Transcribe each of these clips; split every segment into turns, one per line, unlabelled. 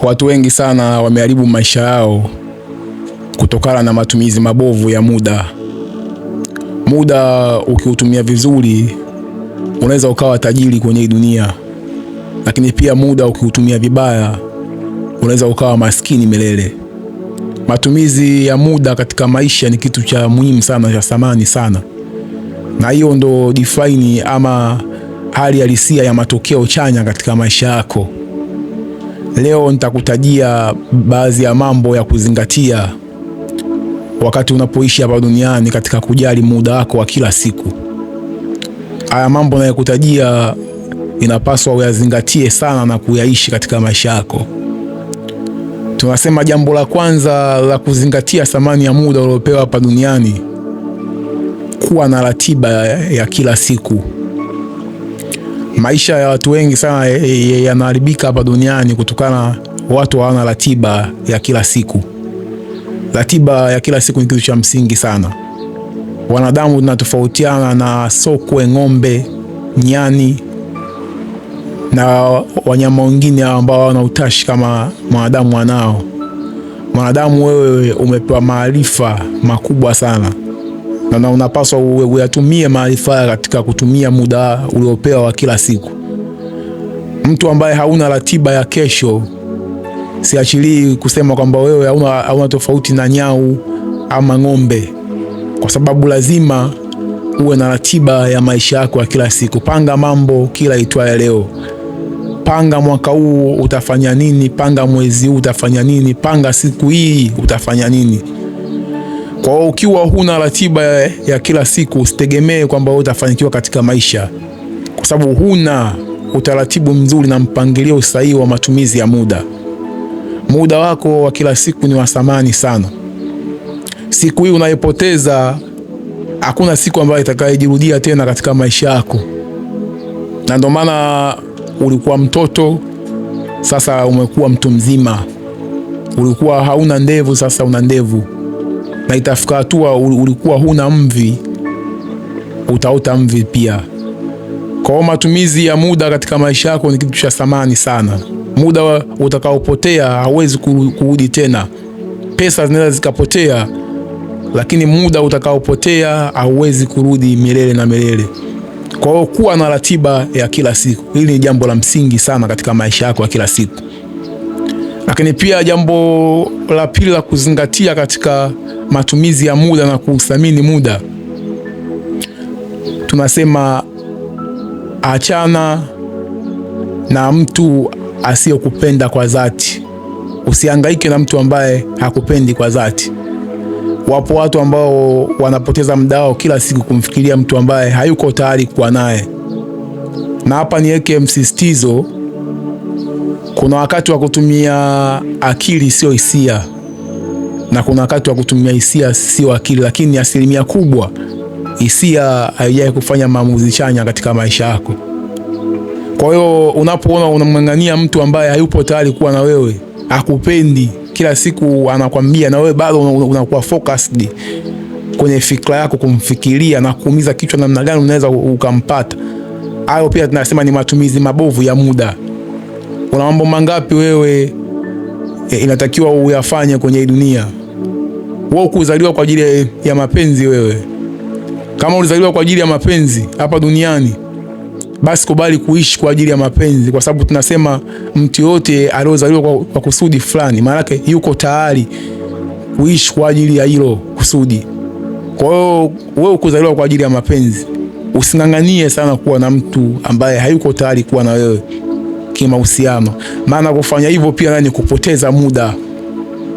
Watu wengi sana wameharibu maisha yao kutokana na matumizi mabovu ya muda. Muda ukiutumia vizuri unaweza ukawa tajiri kwenye hii dunia, lakini pia muda ukiutumia vibaya unaweza ukawa maskini milele. Matumizi ya muda katika maisha ni kitu cha muhimu sana, cha thamani sana, na hiyo ndo define ama hali halisia ya matokeo chanya katika maisha yako. Leo nitakutajia baadhi ya mambo ya kuzingatia wakati unapoishi hapa duniani katika kujali muda wako wa kila siku. Haya mambo nayokutajia inapaswa uyazingatie sana na kuyaishi katika maisha yako. Tunasema jambo la kwanza la kuzingatia thamani ya muda uliopewa hapa duniani, kuwa na ratiba ya kila siku. Maisha ya watu wengi sana yanaharibika hapa duniani kutokana watu hawana ratiba ya kila siku. Ratiba ya kila siku ni kitu cha msingi sana. Wanadamu tunatofautiana na sokwe, ng'ombe, nyani na wanyama wengine ambao hawana utashi kama mwanadamu anao. Mwanadamu wewe umepewa maarifa makubwa sana na unapaswa uyatumie maarifa haya katika kutumia muda uliopewa wa kila siku. Mtu ambaye hauna ratiba ya kesho, siachilii kusema kwamba wewe hauna tofauti na nyau ama ng'ombe, kwa sababu lazima uwe na ratiba ya maisha yako ya kila siku. Panga mambo kila itwaye leo. Panga mwaka huu utafanya nini, panga mwezi huu utafanya nini, panga siku hii utafanya nini. Kwa hiyo ukiwa huna ratiba ya kila siku, usitegemee kwamba wewe utafanikiwa katika maisha, kwa sababu huna utaratibu mzuri na mpangilio sahihi wa matumizi ya muda. Muda wako wa kila siku ni wa thamani sana. Siku hii unaipoteza, hakuna siku ambayo itakayojirudia tena katika maisha yako, na ndio maana ulikuwa mtoto, sasa umekuwa mtu mzima. Ulikuwa hauna ndevu, sasa una ndevu na itafika hatua ulikuwa huna mvi, utaota mvi pia. Kwa hiyo matumizi ya muda katika maisha yako ni kitu cha thamani sana. Muda utakaopotea hauwezi kurudi tena. Pesa zinaweza zikapotea, lakini muda utakaopotea hauwezi kurudi milele na milele. Kwa hiyo kuwa na ratiba ya kila siku, hili ni jambo la msingi sana katika maisha yako ya kila siku. Lakini pia jambo la pili la kuzingatia katika matumizi ya muda na kuuthamini muda, tunasema achana na mtu asiyokupenda kwa dhati. Usihangaike na mtu ambaye hakupendi kwa dhati. Wapo watu ambao wanapoteza muda wao kila siku kumfikiria mtu ambaye hayuko tayari kuwa naye, na hapa niweke msisitizo kuna wakati wa kutumia akili sio hisia, na kuna wakati wa kutumia hisia sio akili, lakini asilimia kubwa hisia haijai kufanya maamuzi chanya katika maisha yako. Kwa hiyo unapoona unamng'ang'ania mtu ambaye hayupo tayari kuwa na wewe, akupendi, kila siku anakwambia, na wewe bado unakuwa focused kwenye fikra yako kumfikiria na kuumiza kichwa namna gani unaweza ukampata, hayo pia tunasema ni matumizi mabovu ya muda. Kuna mambo mangapi wewe inatakiwa uyafanye kwenye hii dunia? Wewe kuzaliwa kwa ajili ya mapenzi wewe. Kama ulizaliwa kwa ajili ya mapenzi hapa duniani, basi kubali kuishi kwa ajili ya mapenzi, kwa sababu tunasema mtu yote aliozaliwa kwa kusudi fulani, maana yake yuko tayari kuishi kwa ajili ya hilo kusudi. Kwa hiyo wewe kuzaliwa kwa ajili ya mapenzi, using'ang'anie sana kuwa na mtu ambaye hayuko tayari kuwa na wewe kimahusiano, maana kufanya hivyo pia ni kupoteza muda.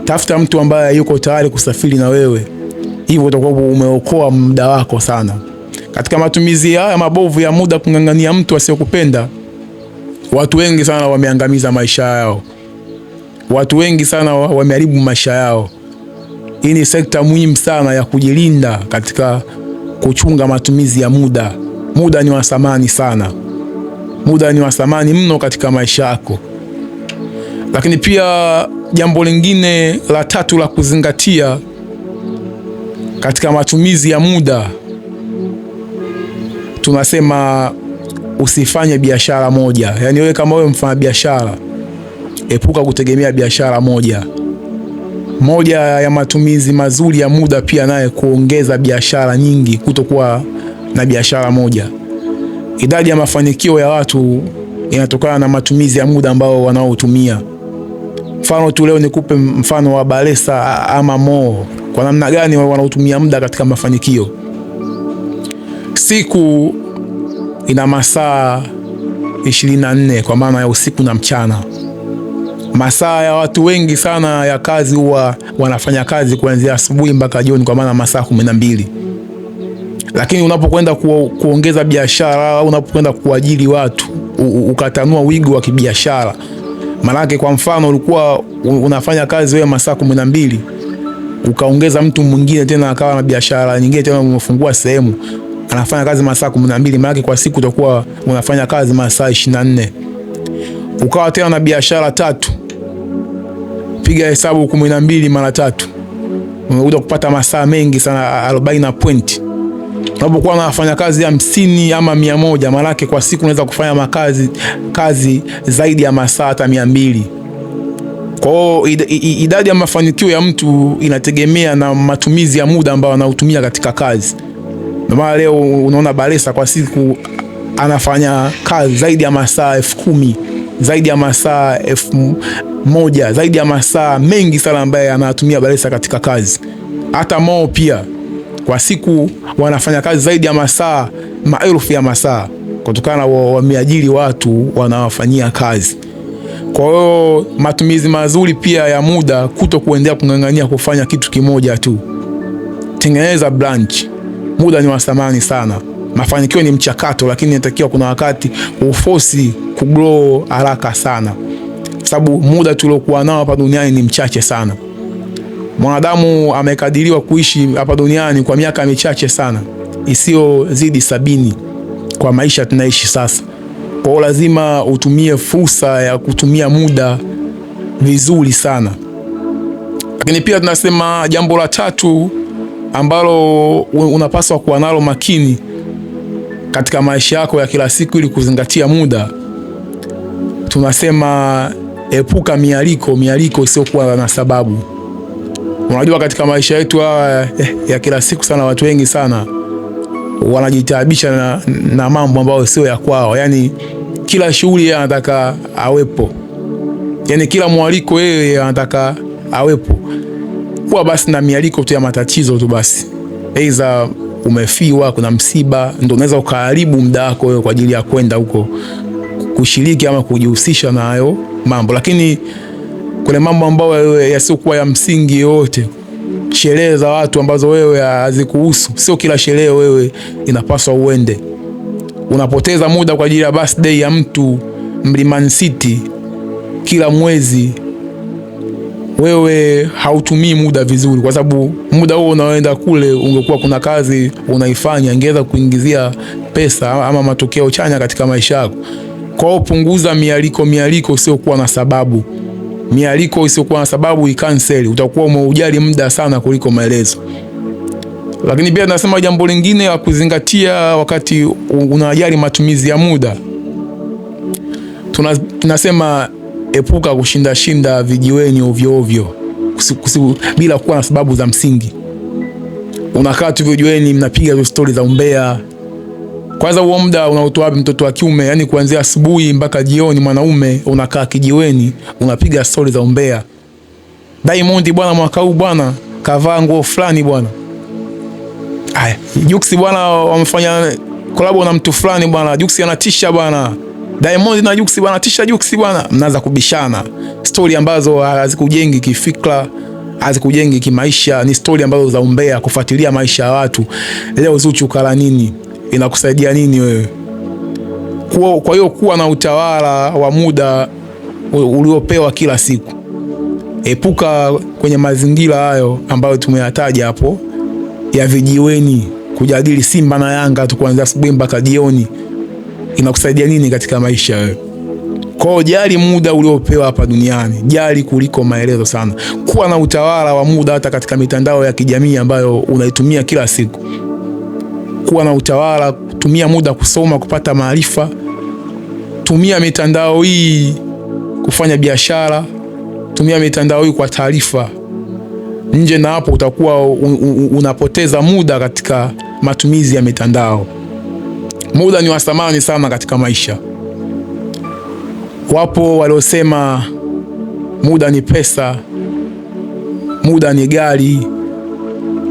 Tafuta mtu ambaye yuko tayari kusafiri na wewe, hivyo utakuwa umeokoa muda wako sana. Katika matumizi haya mabovu ya muda, kung'ang'ania mtu asiyokupenda, watu wengi sana wameangamiza maisha yao. Watu wengi sana wameharibu maisha yao. Hii ni sekta muhimu sana ya kujilinda katika kuchunga matumizi ya muda. Muda ni wa thamani sana. Muda ni wa thamani mno katika maisha yako. Lakini pia jambo lingine la tatu la kuzingatia katika matumizi ya muda, tunasema usifanye biashara moja. Yaani wewe kama wewe mfanya biashara, Epuka kutegemea biashara moja. Moja ya matumizi mazuri ya muda pia naye kuongeza biashara nyingi, kutokuwa na biashara moja. Idadi ya mafanikio ya watu inatokana na matumizi ya muda ambao wanaotumia. Mfano tu leo nikupe mfano wa Balesa ama Mo, kwa namna gani wanaotumia muda katika mafanikio. Siku ina masaa 24 kwa maana ya usiku na mchana. Masaa ya watu wengi sana ya kazi huwa wanafanya kazi kuanzia asubuhi mpaka jioni, kwa maana masaa 12. Lakini unapokwenda kuongeza biashara au unapokwenda kuajiri watu ukatanua wigo wa kibiashara, maanake kwa mfano ulikuwa unafanya kazi wewe masaa 12, ukaongeza mtu mwingine tena akawa na biashara nyingine tena, umefungua sehemu anafanya kazi masaa 12, maanake kwa siku utakuwa unafanya kazi masaa 24. Ukawa tena na biashara tatu, piga hesabu 12 mara 3, unakuja kupata masaa mengi sana, 40 point. Unapokuwa unafanya kazi 50 ama 100, maanake kwa siku unaweza kufanya makazi kazi zaidi ya masaa hata 200. Kwa hiyo idadi ya mafanikio ya mtu inategemea na matumizi ya muda ambao anautumia katika kazi. Ndio maana leo unaona Balesa kwa siku anafanya kazi zaidi ya masaa 10,000, zaidi ya masaa 1,000, zaidi ya masaa mengi sana ambaye anatumia Balesa katika kazi. Hata Mo pia kwa siku wanafanya kazi zaidi ya masaa maelfu ya masaa, kutokana na wameajiri watu wanawafanyia kazi. Kwa hiyo matumizi mazuri pia ya muda, kuto kuendelea kung'ang'ania kufanya kitu kimoja tu. Tengeneza branch. Muda ni wa thamani sana. Mafanikio ni mchakato, lakini inatakiwa kuna wakati ufosi kugrow haraka sana, sababu muda tuliokuwa nao hapa duniani ni mchache sana. Mwanadamu amekadiriwa kuishi hapa duniani kwa miaka michache sana isiyozidi 70 kwa maisha tunaishi sasa. Kwa hiyo lazima utumie fursa ya kutumia muda vizuri sana. Lakini pia tunasema jambo la tatu ambalo unapaswa kuwa nalo makini katika maisha yako ya kila siku ili kuzingatia muda, tunasema epuka mialiko isiyokuwa na sababu. Unajua, katika maisha yetu haya ya kila siku sana, watu wengi sana wanajitaabisha na mambo ambayo sio ya kwao. Yani kila shughuli yeye anataka awepo, yani kila mwaliko yeye anataka awepo. Kuwa basi na mialiko tu ya matatizo tu basi, aidha umefiwa, kuna msiba, ndio unaweza ukaharibu muda wako wewe kwa ajili ya kwenda huko kushiriki ama kujihusisha na hayo mambo. Lakini kuna mambo ambayo yasiokuwa ya msingi yote, sherehe za watu ambazo wewe hazikuhusu. Sio kila sherehe wewe inapaswa uende. Unapoteza muda kwa ajili ya birthday ya mtu Mlimani City kila mwezi, wewe hautumii muda vizuri, kwa sababu muda huo unaoenda kule ungekuwa kuna kazi unaifanya ingeweza kuingizia pesa ama matokeo chanya katika maisha yako. Kwa hiyo punguza mialiko isiyokuwa na sababu. Mialiko isiyokuwa na sababu ikanseli, utakuwa umeujali muda sana kuliko maelezo. Lakini pia nasema jambo lingine la kuzingatia wakati unajali matumizi ya muda, tunasema epuka kushinda shinda vijiweni ovyo ovyo bila kuwa na sababu za msingi. Unakaa tu vijiweni mnapiga tu stori za umbea. Kwanza huo muda unautoa wapi mtoto wa kiume? Yani kuanzia asubuhi mpaka jioni, mwanaume unakaa kijiweni unapiga stori za umbea. Diamond bwana, mwaka huu bwana kavaa nguo fulani bwana. Aya, Jux bwana wamefanya collab na mtu fulani bwana, Jux anatisha bwana. Diamond na Jux bwana, tisha Jux bwana. Mnaanza kubishana stori ambazo hazikujengi kifikra, hazikujengi kimaisha, ni stori ambazo za umbea, kufuatilia maisha ya watu. Leo Zuchu kala nini? Inakusaidia nini wewe? Kwa hiyo kuwa na utawala wa muda uliopewa kila siku. Epuka kwenye mazingira hayo ambayo tumeyataja hapo ya vijiweni, kujadili Simba na Yanga tu kuanzia asubuhi mpaka jioni. Inakusaidia nini katika maisha wewe? Kwa hiyo jali muda uliopewa hapa duniani, jali kuliko maelezo sana. Kuwa na utawala wa muda hata katika mitandao ya kijamii ambayo unaitumia kila siku. Kuwa na utawala, tumia muda kusoma, kupata maarifa. Tumia mitandao hii kufanya biashara, tumia mitandao hii kwa taarifa. Nje na hapo utakuwa unapoteza muda katika matumizi ya mitandao. Muda ni wa thamani sana katika maisha. Wapo waliosema muda ni pesa, muda ni gari,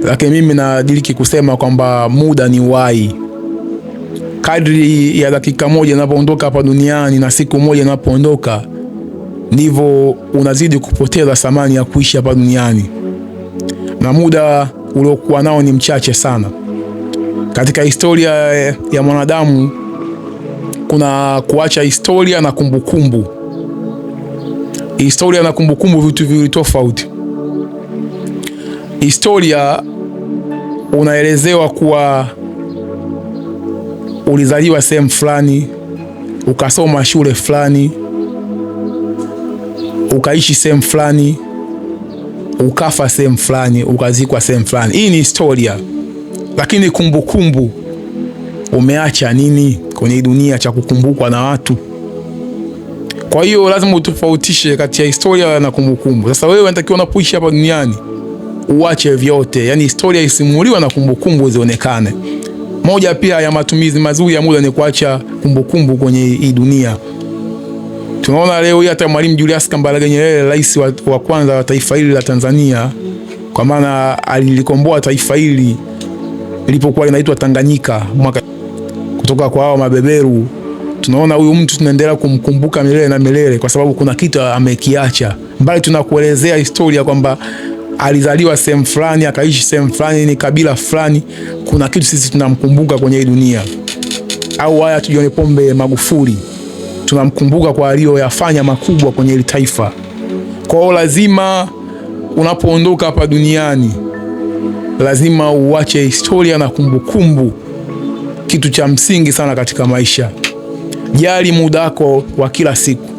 lakini mimi nadiriki kusema kwamba muda ni uhai. Kadri ya dakika moja inapoondoka hapa duniani na siku moja inapoondoka, ndivyo unazidi kupoteza thamani ya kuishi hapa duniani, na muda uliokuwa nao ni mchache sana. Katika historia ya mwanadamu kuna kuacha historia na kumbukumbu. Historia na kumbukumbu vitu viwili tofauti. Historia unaelezewa kuwa ulizaliwa sehemu fulani, ukasoma shule fulani, ukaishi sehemu fulani, ukafa sehemu fulani, ukazikwa sehemu fulani. Hii ni historia. Lakini kumbukumbu, umeacha nini kwenye dunia cha kukumbukwa na watu? Kwa hiyo lazima utofautishe kati ya historia na kumbukumbu. Sasa wewe unatakiwa unapoishi hapa duniani uache vyote, yani historia isimuliwe na kumbukumbu zionekane. Moja pia ya matumizi mazuri ya muda ni kuacha kumbukumbu kwenye hii dunia. Tunaona leo hii hata Mwalimu Julius Kambarage Nyerere, rais wa kwanza wa taifa hili la Tanzania, kwa maana alilikomboa taifa hili lilipokuwa linaitwa Tanganyika mwaka kutoka kwa hao mabeberu. Tunaona huyu mtu tunaendelea kumkumbuka milele na milele kwa sababu kuna kitu amekiacha. Mbali tunakuelezea historia kwamba alizaliwa sehemu fulani, akaishi sehemu fulani, ni kabila fulani, kuna kitu sisi tunamkumbuka kwenye hii dunia. Au haya John Pombe Magufuli tunamkumbuka kwa aliyoyafanya makubwa kwenye hili taifa. Kwa hiyo lazima unapoondoka hapa duniani lazima uache historia na kumbukumbu, kitu cha msingi sana katika maisha. Jali muda wako wa kila siku.